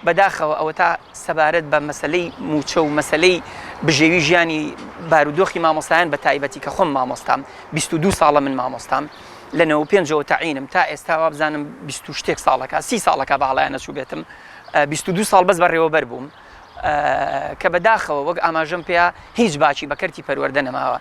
بەداخەوە ئەوەتا سەبارەت بە مەسەلەی مووچە و مەسەلەی بژێوی ژیانی بارودۆخی مامۆستایان بە تایبەتی کە خۆم مامۆستام 22 ساڵە من مامۆستام لە 95ەوە تەعینم تا ئێستا وابزانم 20 شتێک ساڵەکە سی ساڵەکە بە هەڵەیان نەچووبێتم 22 ساڵ بەس بەڕێوەبەر بووم کە بەداخەوە وەک ئاماژەم پێیا هیچ باکی بە کەرتی پەروەردە نەماوە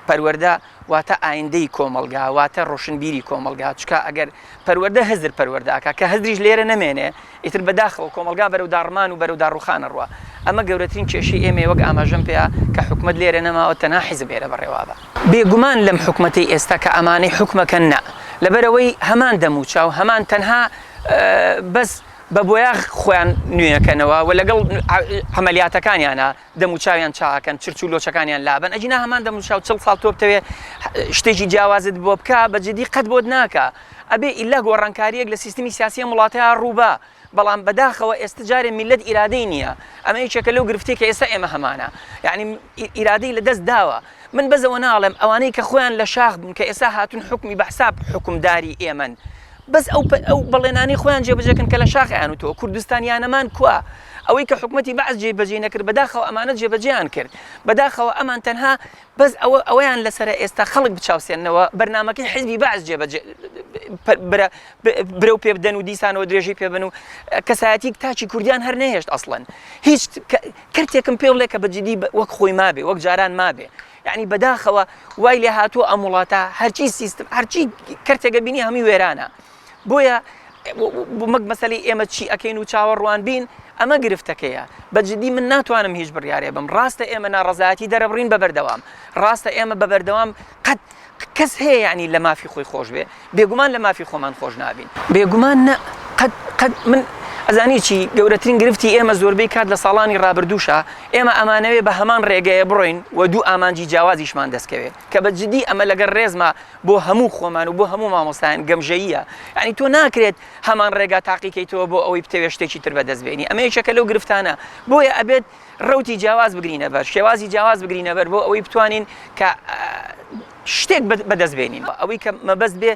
پەروەردە واتە ئایندەی کۆمەڵگا واتە ڕۆشنبیری کۆمەڵگا چکا ئەگەر پەروەردە هزر پەروەردە ئەکا کە هزریش لێرە نەمێنێ ئیتر بەداخەوە کۆمەڵگا بەرەو داڕمان و بەرەو داڕوخان ئەڕوا ئەمە گەورەترین کێشەی ئێمەیە وەک ئاماژەم پێیا کە حکومەت لێرە نەماوە تەنها حیزب ئێرە بەڕێوابە. بێگومان لەم حکومەتەی ئێستا کە ئەمانەی حوکمەکەن نا لەبەرئەوەی هەمان دەموچاو هەمان تەنها بەس بە بۆیاغ خۆیان نوێکەنەوە و لەگەڵ عەمەلیاتەکانیانا دەم و چاویان چاکەن چرچ و لۆچەکانیان لابەن ئەگینا هەمان دەم و چاو چڵ ساڵ تۆ بتەوێ شتێکی جیاوازت بۆ بکا بە جدی قەت بۆت ناکا ئەبێ ئیلا گۆڕانکاریەک لە سیستمی سیاسی ئەم وڵاتەیا ڕووبا بەڵام بەداخەوە ئێستا جارێ میللەت ئیرادەی نییە ئەمە یەکێکە لەو گرفتەی کە ئێستا ئێمە هەمانە یعنی ئیرادەی لە دەست داوە من بەزەوە ناڵێم ئەوانەی کە خۆیان لە شاخ بوون کە ئێستا هاتون حکومی بە حساب حکومداری ئێمەن بەس ئەو ئەو بەڵێنانەی خۆیان جێبەجێکن کە لە شاخ ئەیان وتەوە کوردستانیانەمان کوا ئەوەی کە حکومەتی بەعس جێبەجێی نەکرد بەداخەوە ئەمانە جێبەجێیان کرد بەداخەوە ئەمان تەنها بەس ئەوە ئەوەیان لەسەرە ئێستا خەڵک بچاوسێنەوە بەرنامەکەی حیزبی بەعس جێبەجێ برەو پێ بدەن و دیسانەوە درێژەی پێ بن و کەسایەتی تاکی کوردیان هەر نەهێشت ئەسڵەن هیچ کەرتێکم پێ بڵێ کە بە جدی وەک خۆی مابێ وەک جاران مابێ یعنی بەداخەوە وای لێ هاتووە ئەم وڵاتە هەرچی سیستم هەرچی کەرتێکە بینی هەمووی وێرانە بۆیە مەک مەسەلەی ئێمە چی ئەکەین و چاوەڕوان بین ئەمە گرفتەکەیە بە جدی من ناتوانم هیچ بڕیارێ بم ڕاستە ئێمە ناڕەزایەتی دەرەبڕین بە بەردەوام ڕاستە ئێمە بە بەردەوام قەت کەس هەیە یعنی لە مافی خۆی خۆش بێ بێگومان لە مافی خۆمان خۆش نابین. بێگومان نا قەت قەت من ئەزانی چی گەورەترین گرفتی ئێمە زۆربەی کات لە ساڵانی ڕابردووشا ئێمە ئەمانەوێ بە هەمان ڕێگەیە بڕۆین و دوو ئامانجی جیاوازیشمان دەستکەوێ کە بە جدی ئەمە لەگەڵ ڕێزما بۆ هەموو خۆمان و بۆ هەموو مامۆستایان گەمژەییە یعنی تۆ ناکرێت هەمان ڕێگا تاقیکەیتەوە بۆ ئەوەی بتەوێ شتێکی تر بەدەست بێنی ئەمە یەکێکە لەو گرفتانە بۆیە ئەبێت ڕەوتی جیاواز بگرینە بەر شێوازی جیاواز بگرینە بەر بۆ ئەوەی بتوانین کە شتێک بەدەست بێنین ئەوەی کە مەبەست بێ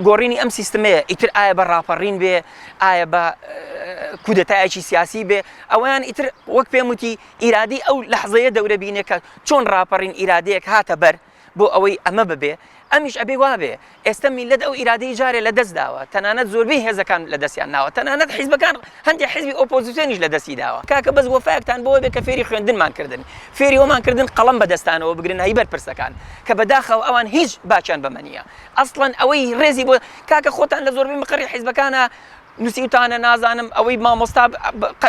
گۆڕینی ئەم سیستمەیە ئیتر ئایا بە ڕاپەڕین بێ ئایا بە کودەتایەکی سیاسی بێ ئەویان ئیتر وەک پێم وتی ئیرادی ئەو لەحزەیە دەورە بینێ کە چۆن ڕاپەڕین ئیرادەیەک هاتە بەر بۆ ئەوەی ئەمە ببێ ئەمیش ئەبێ وابێ ئێستا میلەت ئەو ئیرادەی جارێ لە دەست داوە تەنانەت زۆربەی هێزەکان لە دەستیان ناوە تەنانەت حیزبەکان هەندێک حیزبی ئۆپۆزیسیۆنیش لە دەستی داوە کاکە بەس وەفایەکتان بۆ بێ کە فێری خوێندنمان کردن فێری ئەومان کردن قەڵەم بەدەستانەوە بگرن هەی بەرپرسەکان کە بەداخەوە ئەوان هیچ باکیان بەمە نییە ئەسڵەن ئەوەی ڕێزی بۆ کاکە خۆتان لە زۆربەی مقەڕی حیزبەکانە نووسیوتانە نازانم ئەوەی مامۆستا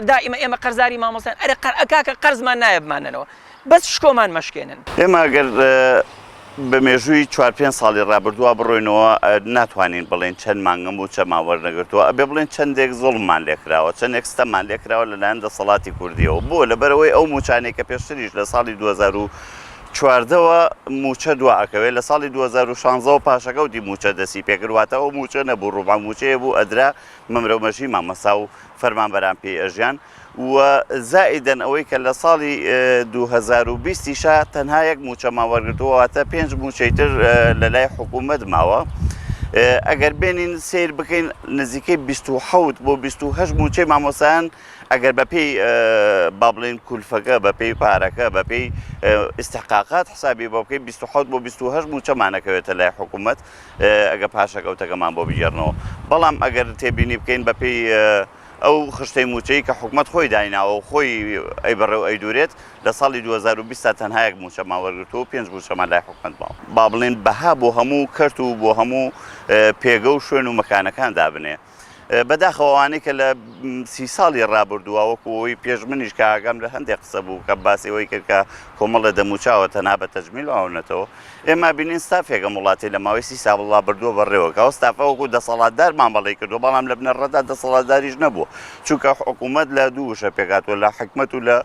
دائیمە ئێمە قەرزاری مامۆستان ئەرێ کاکە قەرزمان نایە بمانەنەوە بەس شکۆمان مەشکێنن. ئێمە گەر بە مێژووی چوار پێنج ساڵی ڕابردووە بڕۆینەوە ناتوانین بڵێین چەند مانگە مووچەمان وەرنەگرتووە، ئەبێ بڵێین چەندێک زوڵممان لێکراوە، چەندێک ستەممان لێکراوە لەلایەن دەسەڵاتی کوردییەوە. بۆ؟ لەبەرئەوەی ئەو مووچانەی کە پێشتریش لە ساڵی 2014 وە مووچە دوا ئەکەوێت، لە ساڵی 2016 وە پاشەکەوتی مووچە دەستی پێکرد، واتە ئەو مووچە نەبوو ڕوبعە مووچەیە بوو ئەدرا مەمرەو مەژی مامۆستا و فەرمانبەران پێی ئەژیان. و زائیدەن ئەوەی کە لە ساڵی 2020 یشا تەنها یەک مووچەمان وەرگرتووە واتە پێنج مووچەی تر لە لای حکوومەت ماوە. ئەگەر بێنین سیر بکەین نزیکەی 27 بۆ 28 مووچەی مامۆسایان ئەگەر بەپێی با بڵێن کولفەکە بەپێی پارەکە بەپێی ئیستحقاقات حسابی بۆ بکەین 27 بۆ 28 مووچەمانەکەوێتە لای حکوومەت ئەگە پاشەکەوتەکەمان بۆ بگێڕنەوە بەڵام ئەگەر تێبینی بکەین بەپێی ئەو خشتەی مووچەی کە حکومەت خۆی دایناوە و خۆی ئەیبڕێ و ئەیدورێت، لە ساڵی 2020 تا تەنها یەک مووچەمان وەرگرتووە و پێنج مووچەمان لای حکومەت ماوە. با بڵێین بەها بۆ هەموو کەرت و بۆ هەموو پێگە و شوێن و مەکانەکان دابنێ. بەداخەوە ئەوانەی کە لە سی ساڵی ڕابردووە وەکو ئەوەی پێش منیش کە ئاگام لە هەندێک قسە بوو کە باسی ئەوەی کرد کە کۆمەڵە دەموچاوە تەنها بە تەجمیل ماونەتەوە، ئێمە بینین ستافێک ئەم وڵاتەی لە ماوەی سی ساڵ ڕابردووە بەڕێوە کە ئەو ستافە وەکو دەسەڵاتدار مامەڵەی کردووە بەڵام لە بنەڕەتدا دەسەڵاتداریش نەبووە چونکە حکوومەت لە دوو وشە پێکهاتووە لە حکمەت و لە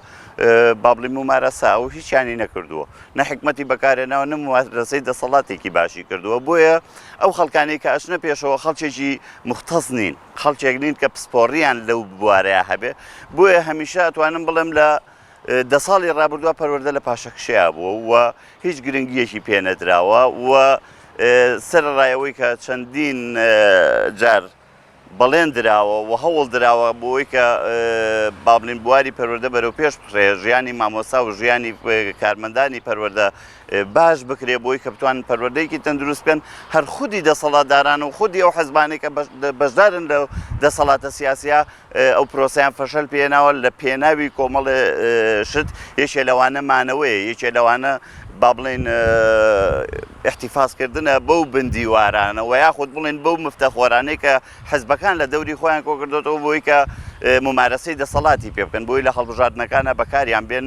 با بڵێین مومارەسە ئەو هیچیانی نەکردووە نە حکمەتی بەکارهێناوە نە مومارەسەی دەسەڵاتێکی باشی کردووە بۆیە ئەو خەڵکانەی کە ئەچنە پێشەوە خەڵکێکی موختەس نین خەڵکێک نین کە پسپۆڕیان لەو بوارەیە هەبێ بۆیە هەمیشە ئەتوانم بڵێم لە دە ساڵی ڕابردووە پەروەردە لە پاشەکشەیا بووە و هیچ گرنگییەکی پێ نەدراوە و سەرەڕای ئەوەی کە چەندین جار بەڵێن دراوە و هەوڵ دراوە بۆی کە با بڵێین بواری پەروەردە بەرەو پێش بخرێ، ژیانی مامۆستا و ژیانی کارمەندانی پەروەردە باش بکرێ بۆی کە بتوانن پەروەردەیەکی تەندروست بکەن، هەر خودی دەسەڵاتداران و خودی ئەو حزبانەی کە بەشدارن لە دەسەڵاتە سیاسیە ئەو پرۆسەیان فەشەل پێناوە لە پێناوی کۆمەڵێ شت، یەکێ لەوانە مانەوەیە، یەکێ لەوانە با بڵێین ئیحتیفاز کردنە بەو بندیوارانە و یاخود بڵێن بەو مفتەخۆرانەی کە حزبەکان لە دەوری خۆیان کۆکردۆتەوە بۆی کە ممارەسەی دەسەڵاتی پێ بکەن بۆی لە هەڵبژاردنەکانە بەکاریان بێن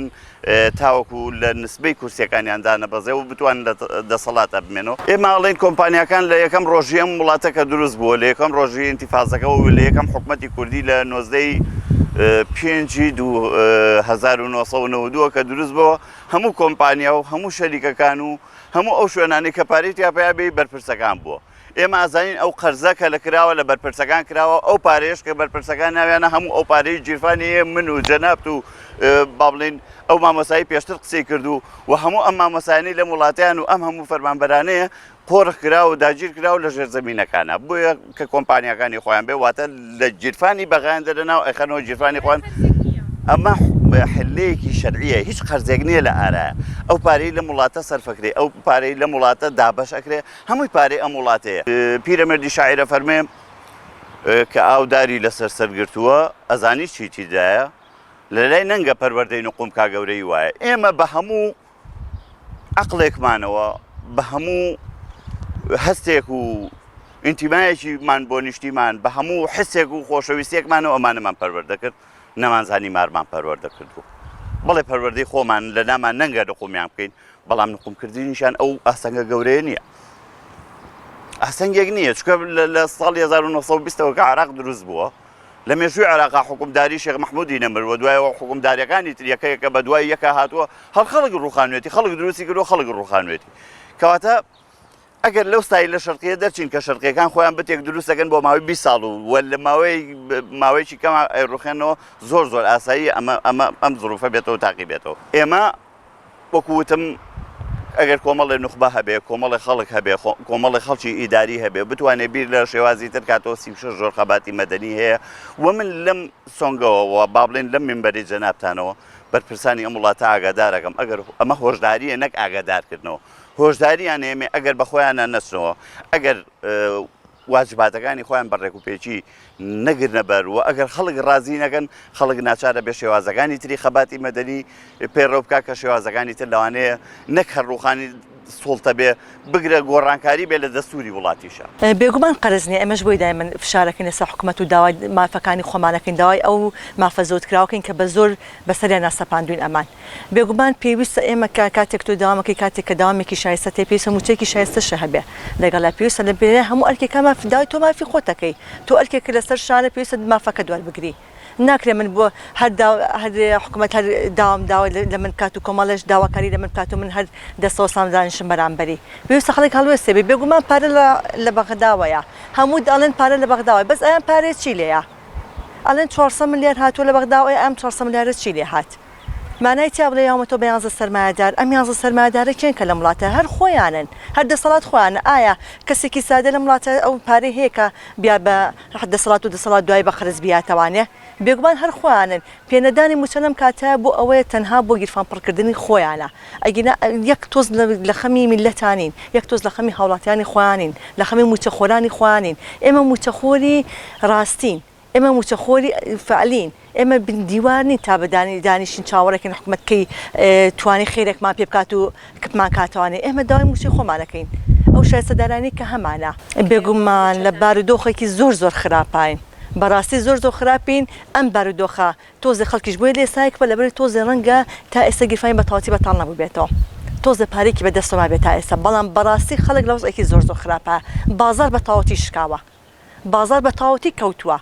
تاوەکو لە نسبەی کورسیەکانیان دانەبەزێ و بتوان لە دەسەڵاتە بمێنەوە. ئێمە ئەڵێن کۆمپانیاکان لە یەکەم ڕۆژی ئەم وڵاتە کە دروست بووە لە یەکەم ڕۆژی ئینتیفازەکەەوە و لە یەکەم حکومەتی کوردی لە نۆزدەی پێنجی 1992 کە دروست بووە هەموو کۆمپانیا و هەموو شەریکەکان و هەموو ئەو شوێنانەی کە پارەی تیا پەیا بێی بەرپرسەکان بووە. ئێمە ئەزانین ئەو قەرزە کە لە کراوە لە بەرپرسەکان کراوە، ئەو پارەیەش کە بەرپرسەکان ناویانە هەموو ئەو پارەی گیرفانی ئێ من و جەنابت و با بڵێین ئەو مامۆستای پێشتر قسەی کرد و و هەموو ئەم مامۆستایانەی لەم وڵاتەیان و ئەم هەموو فەرمانبەرانەیە قۆرخ کرا و داگیر کرا و لە ژێرزەمینەکانە بۆیە کە کۆمپانیاکانی خۆیان بێ واتە لە گیرفانی بەغایان دەرەناو ئەیخەنەوە گیرفانی خۆیان ئەمە حلەیەکی شەرعیە هیچ قەرزێک نییە لە ئارایە ئەو پارەی لەم وڵاتە سەرفەکرێ ئەو پارەی لەم وڵاتە دابەش ئەکرێ هەمووی پارەی ئەم وڵاتەیە پیرەمێردی شاعیرە فەرمێ کە ئاو داری لەسەر سەر گرتووە ئەزانی چی تیدایە لە لای نەنگە پەروەردەی نقوم کا گەورەی وایە ئێمە بە هەموو عەقڵێکمانەوە بە هەموو هەستێک و ئینتیمایەکیمان بۆ نیشتیمان بە هەموو حسێک و خۆشەویستێکمانەوە ئەمانەمان پەروەردە کرد نەمانزانی مارمان پەروەردە کردووە بەڵێ پەروەردەی خۆمان لە نامان نەنگە نقومیان بکەین بەڵام نقومکردنیشان ئەو ئاستەنگە گەورەیە نییە ئاستەنگێک نییە چونکە لە ساڵی 1920ەوە کە عراق دروست بووە لە مێژووی عێراقا حوکمداری شێخ مەحمودی نەمر و دوایەوە حوکمداریەکانی تر یەکە یەکە بە دوای یەکا هاتووە هەر خەڵک ڕووخانوێتی خەڵک دروستی کردووە خەڵک ڕووخانوێتی کەواتە ئەگەر لەو ستایلە شەرقیە دەرچین کە شەرقیەکان خۆیان بتێک دروست دەکەن بۆ ماوەی 20 ساڵ و وە لە ماوەی ماوەیەکی کەم ئەیڕوخێنەوە زۆر زۆر ئاسایی ئەمە ئەمە ئەم زروفە بێتەوە تاقی بێتەوە ئێمە وەکو وتم ئەگەر کۆمەڵێ نوخبە هەبێ، کۆمەڵێ خەڵک هەبێ، کۆمەڵێ خەڵکی ئیداری هەبێ، بتوانێ بیر لە شێوازی تر کاتەوە 36 جۆر خەباتی مەدەنی هەیە و من لەم سۆنگەوە و با بڵێن لەم مینبەری جەنابتانەوە بەرپرسانی ئەم وڵاتە ئاگادارەکەم ئەگەر ئەمە هۆشداریە نەک ئاگادارکردنەوە هۆشداریان ئێمە ئەگەر بە خۆیانە نەچنەوە ئەگەر واجباتەکانی خۆیان بە ڕێکوپێکی نەگرنە بەر و ئەگەر خەڵک ڕازی نەکەن خەڵک ناچارە بێ شێوازەکانی تری خەباتی مەدەنی پەیڕەو بکا کە شێوازەکانی تر لەوانەیە نەک هەر ڕووخانی سوڵتە بێ بگرە گۆڕانکاری بێ لە دەستوری وڵاتیشا. بێگومان قەرز نیە ئێمەش بۆی دایمەن فشارەکەین لەسەر حکومەت و داوای مافەکانی خۆمانەکەین داوای ئەو مافە زەوتکراوەکەین کە بە زۆر بەسەریانا سەپاندوین ئەمان بێگومان پێویستە ئێمە کە کاتێک تۆ دەوامەکەی کاتێک کە دەوامێکی شایستەت هەیە پێویستە مووچەیەکی شایستەشت هەبێ لەگەڵیا پێویستە لە پێناوی هەموو ئەرکێکا ماف داوای تۆ مافی خۆت ئەکەی تۆ ئەرکێکت لەسەر شانە پێویستە مافەکەت وەربگری ناکرێ من بۆ هەر دا هەر حکومەت هەر داوام داوای لە من بکات و کۆمەڵێش داواکاری لە من بکات و من هەر دەستەوەستان دانیشم بەرامبەری پێویستە خەڵک هەڵوێست هەبێ بێگومان پارە لە لە بەغداوەیە هەموو ئەڵێن پارە لە بەغداوەیە بەس ئەیان پارەیە چی لێیە ئەڵێن 400 ملیار هاتووە لە بەغداوە ئەی ئەم 400 ملیارە چی لێ هات مانای تیا بڵێ یاومەتەوە بە یانزە سەرمایەدار، ئەم یانزە سەرمایەدارە کێن کە لەم وڵاتە هەر خۆیانن، هەر دەسەڵات خۆیانە، ئایا کەسێکی سادە لەم وڵاتە ئەو پارەی هەیە کە بیا بە دەسەڵات و دەسەڵات دوای بە قەرز بیاتەوانێ؟ بێگومان هەر خۆیانن، پێنەدانی موچە لەم کاتە بۆ ئەوەیە تەنها بۆ گیرفان پڕکردنی خۆیانە، ئەگینا یەک تۆز لە خەمی میللەتا نین، یەک تۆز لە خەمی هاوڵاتیانی خۆیان نین، لە خەمی موچەخۆرانی خۆیان نین، ئێمە موچەخۆری ڕاستین، ئێمە مووچەخۆری فەعلین، ئێمە بن دیوار نین تا بە دانیشین چاوەڕێکەین حکومەت کەی توانی خێرێکمان پێ بکات و کپمان کاتەوانێ، ئێمە داوای مووچەی خۆمان ئەکەین، ئەو شایستەدارانەی کە هەمانە. بێگومان لە بارودۆخێکی زۆر زۆر خراپاین، بەڕاستی زۆر زۆر خراپین، ئەم بارودۆخە تۆزێ خەڵکیش بۆیە لێ سایک بە لەبەرئەوەی تۆزێ ڕەنگە تا ئێستا گیرفانی بە تەواوەتی بەتاڵ نەبووبێتەوە تۆزێ پارەیەکی بە دەستەوە مابێت تا ئێستا، بەڵام بەڕاستی خەڵک لە وەزعێکی زۆر زۆر خراپە، بازاڕ بە تەواوەتی شکاوە. بازاڕ بە تەواوەتی کەوتووە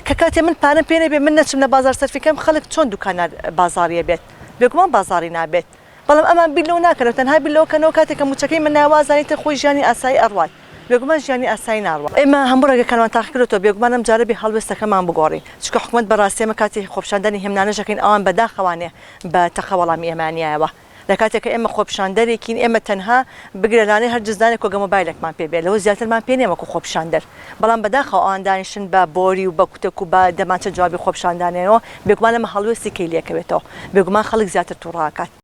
کە کاتێ من پارەم پێ نەبێ من نەچم لە بازاڕ سەرفی کەم خەڵک چۆن دوکاندار بازاڕیە بێت بێگومان بازاڕی نابێت بەڵام ئەمان بیر لەوە ناکەنەوە تەنها بیر لەوە کەنەوە کاتێک کە موچەکەی من نایە وازانی تر خۆی ژیانی ئاسایی ئەڕوات بێگومان ژیانی ئاسایی ناڕوا. ئێمە هەموو ڕێگەکانمان تاقی کردۆتەوە بێگومان ئەم جارە بێ هەڵوێستەکەمان بگۆڕین چونکە حکومەت بەڕاستی ئێمە کاتی خۆپیشاندانی هێمنانەش ئەکەین ئەوان بەداخەوانێ بە تەقە وەڵامی ئێمەیان یایەوە. لە کاتێک کە ئێمە خۆپیشاندەرێکین ئێمە تەنها بگرە لانەی هەر جزدانێک کۆگە مۆبایلێکمان پێ بێ لەوە زیاترمان پێ نیە وەکو خۆپیشاندەر بەڵام بەداخەوە ئەوان دانیشتن بە بۆری و بە کوتەک و بە دەمانچە جوابی خۆپیشاندانەیەوە بێگومان ئەمە هەڵوێستی کەی لێکەوێتەوە بێگومان خەڵک زیاتر توڕە ئەکات.